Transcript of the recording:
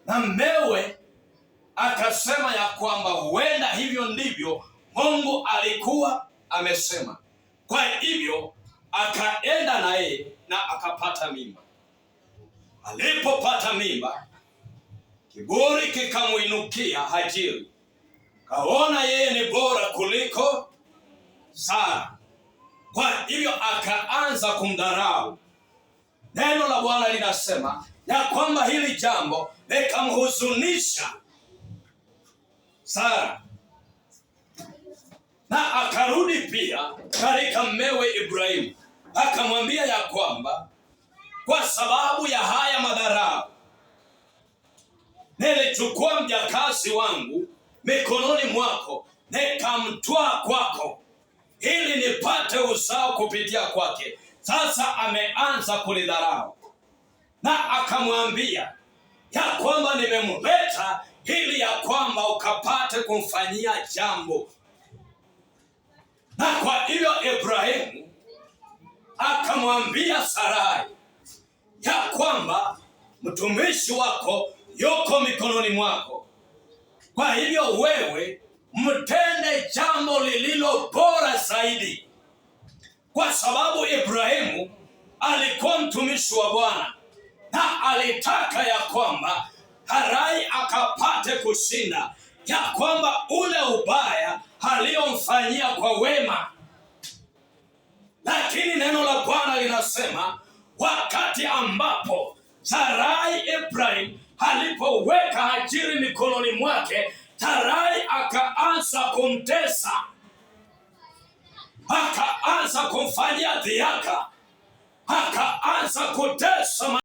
Na mmewe akasema ya kwamba huenda hivyo ndivyo Mungu alikuwa amesema. Kwa hivyo akaenda naye na akapata mimba. Alipopata mimba, kiburi kikamuinukia Hajiri, kaona yeye ni bora kuliko Sara. Kwa hivyo akaanza kumdharau. Neno la Bwana linasema ya kwamba hili jambo likamhuzunisha Sara, na akarudi pia katika mmewe Ibrahimu, akamwambia ya kwamba kwa sababu ya haya madharau nilichukua mjakazi wangu mikononi mwako nikamtwaa kwako ili nipate uzao kupitia kwake. Sasa ameanza kulidharau, na akamwambia ya kwamba nimemleta ili ya kwamba ukapate kumfanyia jambo. Na kwa hiyo Ibrahimu akamwambia Sarai ya kwamba mtumishi wako yuko mikononi mwako, kwa hivyo wewe mtende jambo lililo bora zaidi, kwa sababu Ibrahimu alikuwa mtumishi wa Bwana na alitaka ya kwamba Harai akapate kushinda, ya kwamba ule ubaya aliyomfanyia kwa wema. Lakini neno la Bwana linasema wakati ambapo Sarai Ibrahim alipoweka Hajiri mikononi mwake, Sarai akaanza kumtesa, akaanza kumfanyia dhihaka, akaanza kutesa.